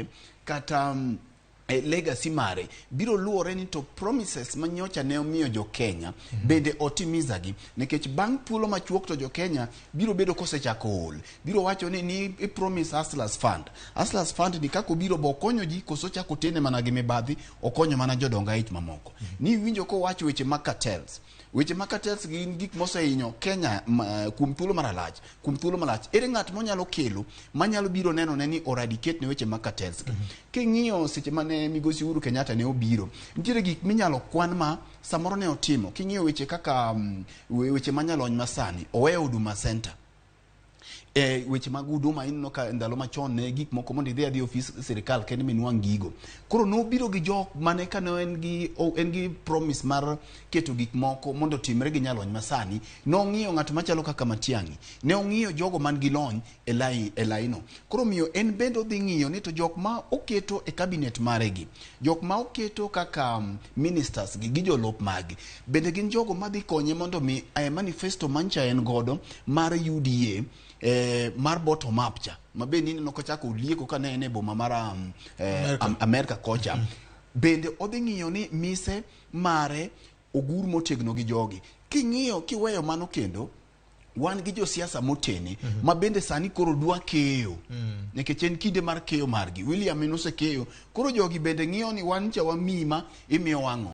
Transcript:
mare kata legacy mare biro luwore ni to promises ma nyocha ne omiyo jo Kenya bende otimiza gi, nikech bang' thuolo machuok to jo Kenya biro bedo kosechako ol, biro wacho ni i promise Hustlers Fund. Hustlers Fund ni kaka obiro bo okonyo ji koso chako tene mana gi mibadhi, okonyo mana jodong aich mamoko. Ni iwinjo kowacho weche mag cartels. Weche mag cartels gin gik mosehinyo Kenya kuom thuolo maralach, kuom thuolo malach. Ere ng'at monyalo kelo manyalo biro neno ne ni eradicate ne weche mag cartels gi? King'iyo seche mane migosi Uhuru Kenyatta ne obiro, nitiere gik minyalo kwan ma samoro ne otimo. King'iyo weche kaka weche manyalony masani, oweyo Huduma Center. Weche mag huduma ineno ka ndalo machon ne gik moko mondo idhi adhi ofis sirikal kende minwang' gigo. Koro nobiro gi jok mane ka ne en gi promise mar keto gik moko mondo otimre gi nyalony masani. Nong'iyo ng'at machalo kaka Matiang'i, ne ong'iyo jogo man gi lony e laino. Koro miyo en bende odhi ng'iyo ni to jok ma oketo e cabinet mare gi, jok ma oketo kaka ministers gi jolup magi, bende gin jogo madhi konye mondo mi manifesto mancha en godo mar UDA mar bottom up cha, ma bende ineno kochako lieko ka ne en e boma mar Amerika. Amerika kocha. Bende odhi ng'iyo ni mise mare ogur motegno gi jogi. King'iyo kiweyo mano kendo, wan gi josiasa motene ma bende sani koro dwa keyo, nikech en kinde mar keyo margi. William en osekeyo, koro jogi bende ng'iyo ni wan cha wamiyi ma imiyo wang'o.